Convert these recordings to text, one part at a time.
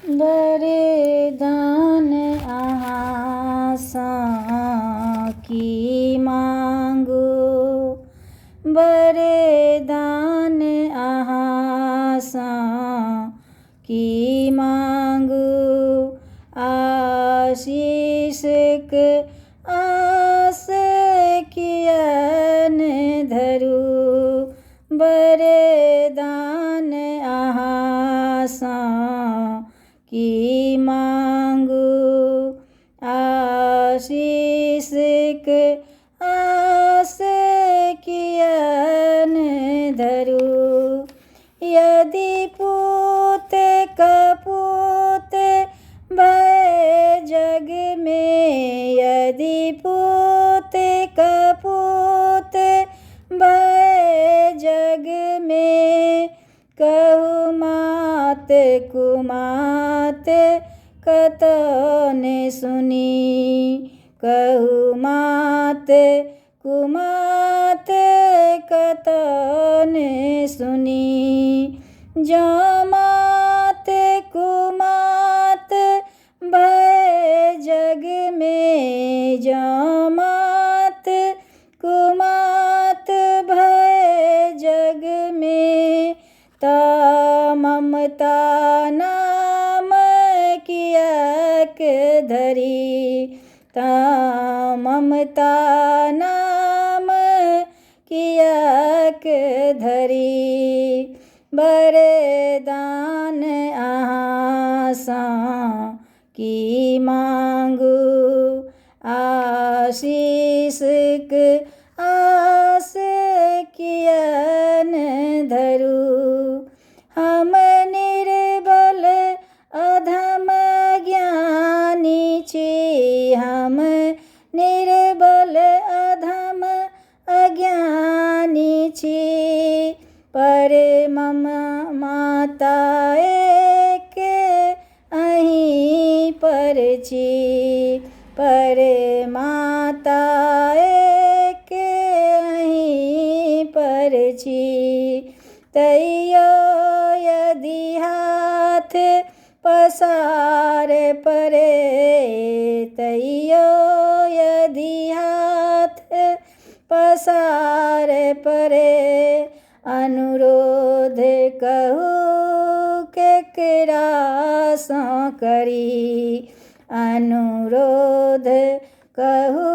वरदान अहाँसँ की माँगू, वरदान अहाँसँ की माँगू। आशीषक आस किया ने धरू, वरदान अहाँसँ की माँगू। आशीषक आस किया ने धरू। यदि पूत कपूत भय जग में, यदि पूत कपूत भय जग में, कहु मात कुमात कतऽ ने सुनी, कहु मात कुमात कतऽ ने सुनी। जँ मात कुमात भय जग में, जँ मात कुमात भय जग में, तऽ ममता नाम किएक धरी, तऽ ममता नाम किएक धरी। वरदान अहाँसँ की माँगू, आशीषक आस किया ने धरू। हम निर्बल अधम ज्ञानी छी, हम निर्बल अधम अज्ञानी छी, पर मम माता एक अहीं पर छी, पर माता एक अहीं पर छी। तैयो यदि हाथ पसार पड़े, तैयो यदि हाथ पसार पड़े, अनुरोध कहू केकरासँ करी, अनुरोध कहू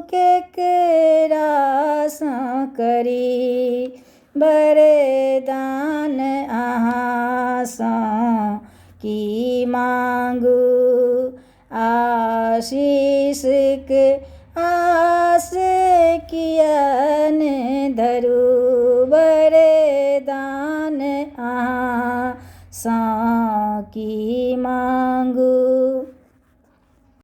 केकरासँ करी। वरदान अहाँसँ की माँगू, आशीषक आस किया ने धरू। वरदान अहाँसँ की माँगू।